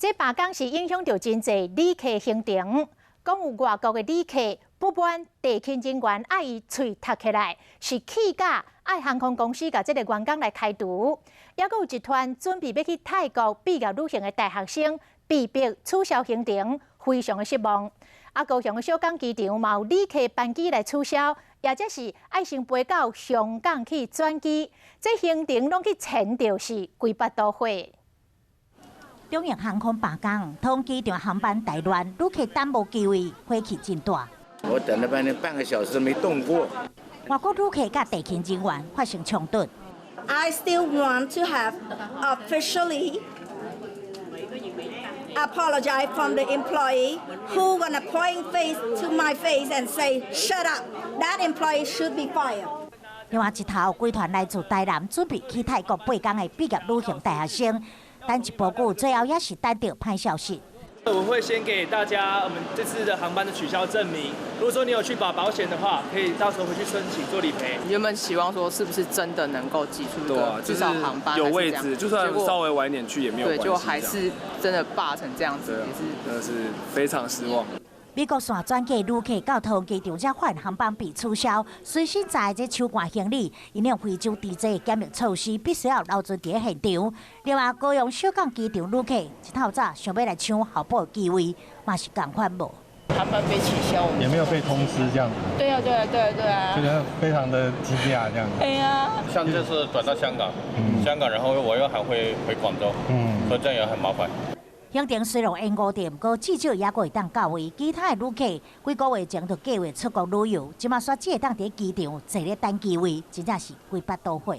這罷工是影響著真濟旅客行程，講有外國的旅客不滿地勤人員愛伊喙瀧起來，是氣甲愛航空公司共這个員工來開除。猶閣有一團準備欲去泰國畢業旅行的大學生，被迫取消行程，非常的失望。啊，高雄的小港機場嘛有旅客班機來取消，抑者是愛先飛到香港去轉機，這行程攏去延著是規腹肚火。中榮航空罷工，桃園機場航班大亂，旅客等無機位，火氣真大。我等了半天，半個小時沒動過。外國旅客佮地勤人員發生衝突。 I still want to have officially apologize from the employee who gonna point face to my face and say shut up. That employee should be fired. 另外一頭，規團來自台南準備去泰國8工的畢業旅行大學生，等一晡久，最後也是等著歹消息。我會先給大家我們這次的航班的取消證明。如果說你有去保保險的話，可以到時候回去申請做理賠。原本期望說是不是真的能夠擠出個至少航班有位置，就算稍微晚一點去也沒有關係。對，就還是真的罷成這樣子，也是真的是非常失望。美國線轉機旅客到桃園機場才發現航班被取消，隨身載這手攜行李，因為非洲佇這檢疫措施必須要留存佇現場。另外，高雄小港機場旅客一透早想欲來搶候補機位，嘛是仝款無。航班被取消，也沒有被通知這樣子。對啊，對啊，對啊，對啊。覺得非常的驚訝這樣子。對啊。像這次轉到香港，香港然後我又還會回廣州，所以這樣也很麻煩。行程雖然延誤著，毋過至少猶閣會當到位。其他的旅客幾個月前就計畫出國旅遊，這馬煞只會當佇機場坐咧等機位，真正是規腹肚火。